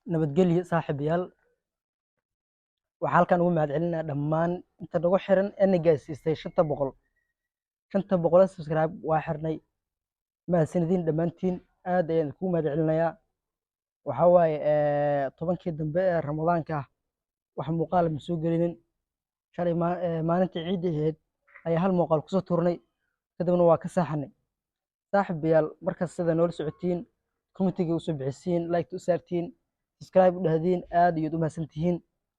Nabadgelyo, saaxiibayaal. Waxaa halkan ugu mahadcelinayaa dhammaan inta nagu xiran ee na gaarsiisay 500. 500 subscribe waa xirnay. Mahadsanidin dhammaantiin, aad ayaan idinkugu mahadcelinayaa. Waxaa waaye 10-kii dambe ee Ramadaanka ah wax muuqaal ma soo gelinin. Shalay maalintii ciidda ahayd ayaa hal muuqaal kusoo tuurnay, kadibna waa ka saaxanay. Saaxiibayaal, markaas sida noola socotiin, commentiga usoo bixisiin, like u saartiin, subscribe u dhahdiin, aad iyood u mahadsantihiin.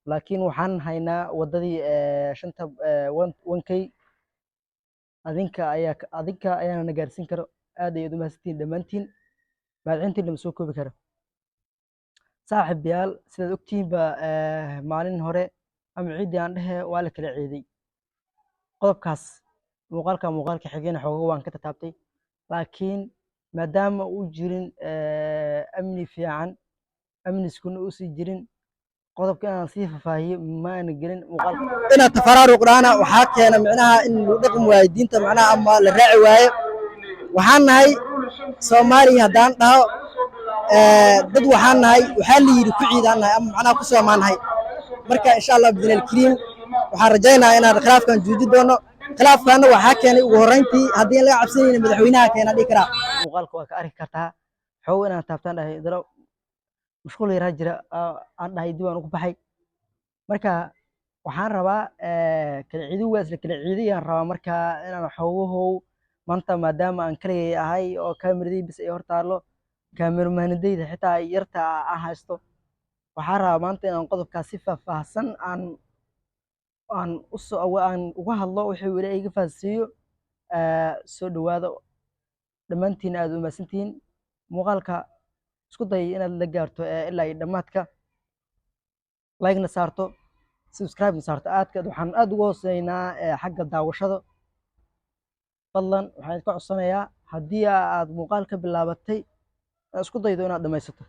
Laakiin waxaan haynaa waddadii shanta 1K. Adinka ayaana na gaarsiin karo. Aad ayaad u mahadsantihiin dhammaantiin, mahadcelintiin lama soo koobi karo. Saaxiibayaal, sidaad ogtihiin ba maalin hore ama ciiddii aan dhehe waa la kala ciiday. Qodobkaas muuqaalka muuqaalka xigayna xooga waan ka tataabtay, laakiin maadaama uu jirin amni fiican, amniskuna uusan jirin, qodobka inaan sii faahfaahiyo ma aana gelin muuqaalka. Inaad tafaraaruq dhahana waxaa keena micnaha in lagu dhaqmi waayo diinta, macnaha ama la raaci waayo. Waxaan nahay Soomaaliya haddaan dhaho dad waxaan nahay, waxaa la yidhi ku ciidaan nahay ama macnaha ku soomaanahay. Marka insha Allah bidnil kariim waxaan rajaynayaa inaan khilaafkan joojin doono. Khilaafkaana waxaa keenay ugu horreyntii, haddii aan laga cabsanaynin, madaxweynaha keena dhihi karaa. Muuqaalka waa ka arki kartaa xoog inaan taabtaan dhahay, dalo mashquul yaraa jira aan dhahay, dib aan ugu baxay. Marka waxaan rabaa kala ciidi waa isla kala ciidiyaan rabaa. Marka inaan xoogahow maanta, maadaama aan kaligay ahay oo kaamiradii bis ay hor taallo, kaamiramaanadayda xitaa yarta aan haysto, waxaan rabaa maanta inaan qodobkaas si faahfaahsan aan usoo aan uga hadlo wuxuu Ilaahay iga fahansiiyo. Soo dhawaada dhammaantiin, aad u mahadsantihiin. Muuqaalka isku day inaad la gaarto ilaa iyo dhammaadka, like-na saarto, subscribe-na saarto. Aadka waxaan aad uga hooseynaa xagga daawashada. Fadlan waxaan idinka codsanayaa, haddii aad muuqaal ka bilaabatay, inaad isku daydo inaad dhamaysato.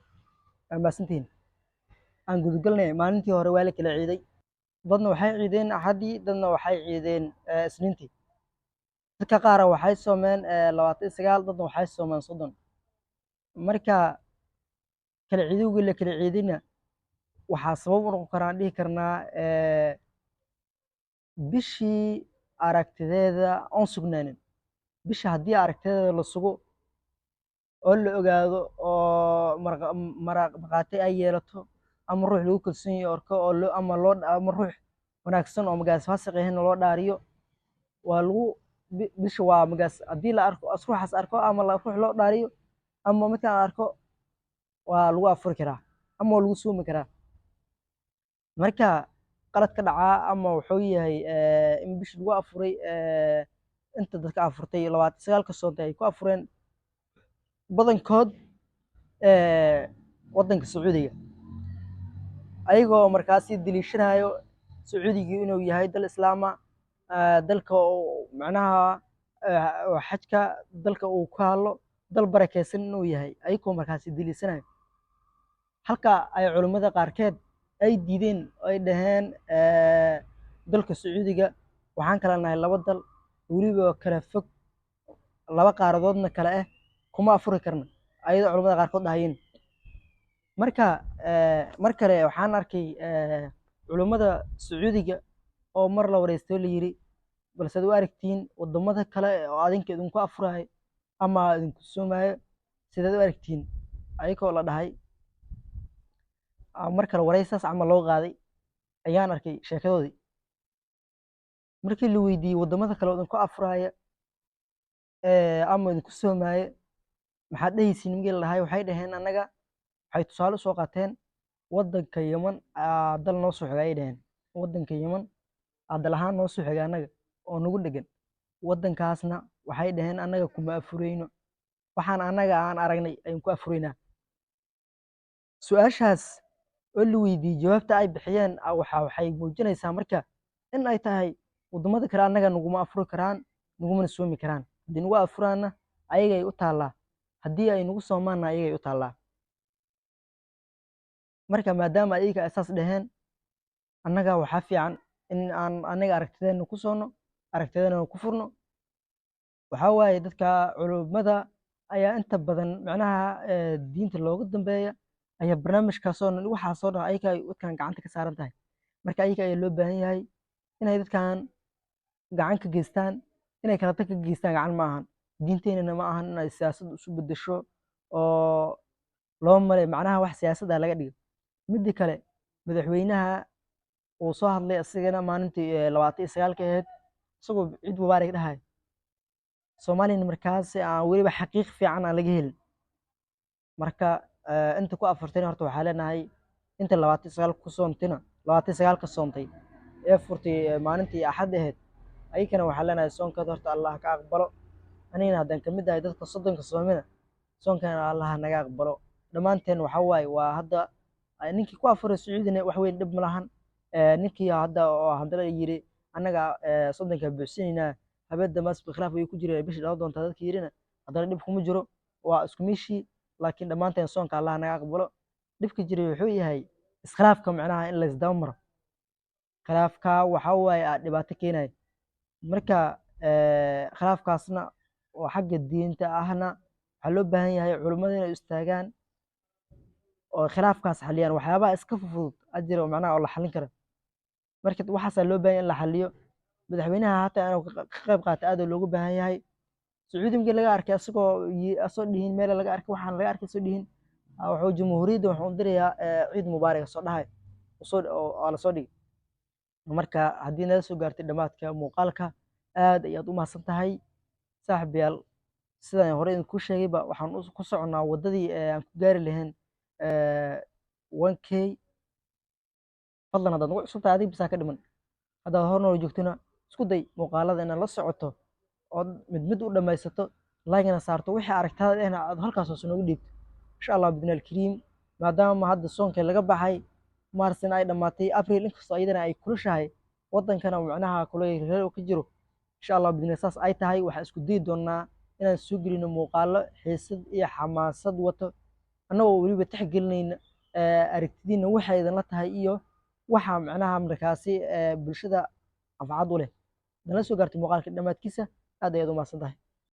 Waa mahadsantihiin. Aan gudagalnay. Maalintii hore waa la kala ciiday. Dadna waxay ciideen Axaddii, dadna waxay ciideen Isniintii. Dadka qaara waxay soomeen 29, dadna waxay soomeen 30. Marka kala ciidowgii la kala ciidayna waxaa sabab u noqon karaan dhihi karnaa bishii aragtideeda oon sugnaanin. Bisha haddii aragtideeda la sugo oo la ogaado oo marqaati ay yeelato ama ruux lagu kalsoon yahay orko oo loo ama loo ama ruux wanaagsan oo magaas faasiq ahayn loo dhaariyo, waa lagu bisha waa magaas haddii la arko as ruuxaas arko ama ruux loo dhaariyo ama midkaan arko, waa lagu afuri karaa ama waa lagu soomi karaa. Marka qalad ka dhacaa ama wuxuu yahay in bisha lagu afuray inta dadka afurtay 29-ka soontay ay ku afureen badankood waddanka Sacuudiga, ayagoo markaasi daliishanayo Sacuudiga inuu yahay dal Islaama, dalka oo macnaha oo xajka dalka uu ku hadlo, dal barakeysan inuu yahay, ayagoo markaasi daliishanayo, halka ay culimmada qaarkeed ay diideen oo ay dhaheen dalka Sacuudiga waxaan kala nahay laba dal weliba kala fog, laba qaaradoodna kale ah, kuma afuri karno, ayadoo culimmada qaarkood dhahayeen. Marka mar kale waxaan arkay culimmada Sacuudiga oo mar la wareystay oo la yiri, balse ad u aragtiin waddamada kale oo adinka idinku afurayo ama idinku soomayo, sideed u aragtiin? Ayagoo la dhahay mar kale wareysaas camal loo qaaday ayaan arkay sheekadoodii. Markii la weydiiyey, waddamada kale oo idinku afuraya ama idinku soomaayo maxaad dhehaysiin, markii la dhahay, waxay dhaheen annaga, waxay tusaale usoo qaateen waddanka Yemen aa dal noo soo xigay, ayay dhaheen. Waddanka Yemen aa dal ahaan noo soo xigay annaga oo nagu dhegan. Waddankaasna waxay dhaheen annaga kuma afureyno, waxaan annaga aan aragnay ayaan ku afureynaa. Su-aashaas oo la weydiiyey, jawaabta ay bixiyeen waxay muujinaysaa marka in ay tahay waddamada kale annaga naguma afuri karaan, nagumana soomi karaan. Haddii nagu afuraanna ayagay u taallaa, haddii ay nagu soomaanna ayagay u taallaa. Marka maadaama ayaga ay saas dhaheen, annaga waxaa fiican in aan annaga aragtideena ku soonno, aragtideena ku furno. Waxaa waaye dadka culummada ayaa inta badan macnaha diinta looga dambeeya. Ayaa barnaamijkaasoo dhan, waxaasoo dhan ayaga ay dadkan gacanta ka saaran tahay. Marka ayaga ayaa loo baahan yahay inay dadkan gacan ka geystaan, inay kala tag ka geystaan. Gacan ma ahan, diinteynana ma ahan inay siyaasad isu bedesho oo loo malay macnaha wax siyaasad ah laga dhigo. Midda kale, madaxweynaha uu soo hadlay isagana maalintii 29-ka ahayd, isagoo ciid mubaarak dhahay. Soomaaliyana markaas aan weliba xaqiiq fiican aan laga helin. Marka inta ku afurtayna horta waxaa leenahay, inta 29 ku soontina, 29-ka soontay ee furtay maalintii Axad ahayd, ayakana waxaa leenahay soonkooda horta Allah ka aqbalo. Anigana haddaan kamid ahay dadka 30-ka soomina, soonkana Allah naga aqbalo dhammaanteen. Waxaa waaye, waa hadda ninkii ku afuray Sacuudina wax weyn dhib ma lahan. Ninkii hadda oo haddana yiri annaga 30-ka buuxsanaynaa, habeen dambaas khilaaf way ku jireen, bishii dhalan doontaa dadka yirina, haddana dhib kuma jiro, waa isku meeshii. Laakiin dhammaanteen soonka Allah naga aqbalo. Dhibka jiray wuxuu yahay iskhilaafka, macnaha in la isdaba maro. Khilaafka waxaa waaye aa dhibaato keenaya. Marka khilaafkaasna oo xagga diinta ahna waxaa loo baahan yahay culimmada inay istaagaan oo khilaafkaas xaliyaan. Waxyaabaha iska fudud ajira oo macnaha oo la xalin karo. Marka waxaasaa loo baahan yahay in la xaliyo. Madaxweynaha hataa inuu ka qayb qaato aad loogu baahan yahay. Sacuudi markii laga arkay asagoo asoo dhihin meel laga arkay, waxaan laga arkay soo dhihin, wuxuu jamhuuriyadda wuxuu u dirayaa ciid mubaarak soo dhahay soo oo la soo dhigay. Marka haddii nala soo gaartay dhammaadka muuqaalka, aad ayaad u mahadsan tahay, saaxiibayaal. Sidaan hore idinku sheegayba, waxaan ku soconnaa waddadii aan ku gaari lahayn 1K. Fadlan, haddaad nagu cusub tahay, adiga bisaa ka dhiman. Haddaad hor noola joogtona, isku day muuqaalada inaad la socoto ood mid mid u dhammaysato, like-na saarto, wixii aragtaada ehna aad halkaas hoose noogu dhiibto, insha Allah bidni alkariim. Maadaama hadda soonkii laga baxay, Maarsina ay dhammaatay, Abriil inkastoo iyadana ay kulushahay, waddankana macnaha kuleyl ka jiro, insha Allah bidni saas ay tahay, waxaan isku dayi doonaa inaan soo gelino muuqaalo xiisad iyo xamaasad wato, annagoo weliba tixgelinayna aragtidiina, waxay idinla tahay iyo waxa macnaha markaasi bulshada anfacad u leh. Nala soo gaartay muuqaalka dhammaadkiisa, aad ayaad u mahadsan tahay.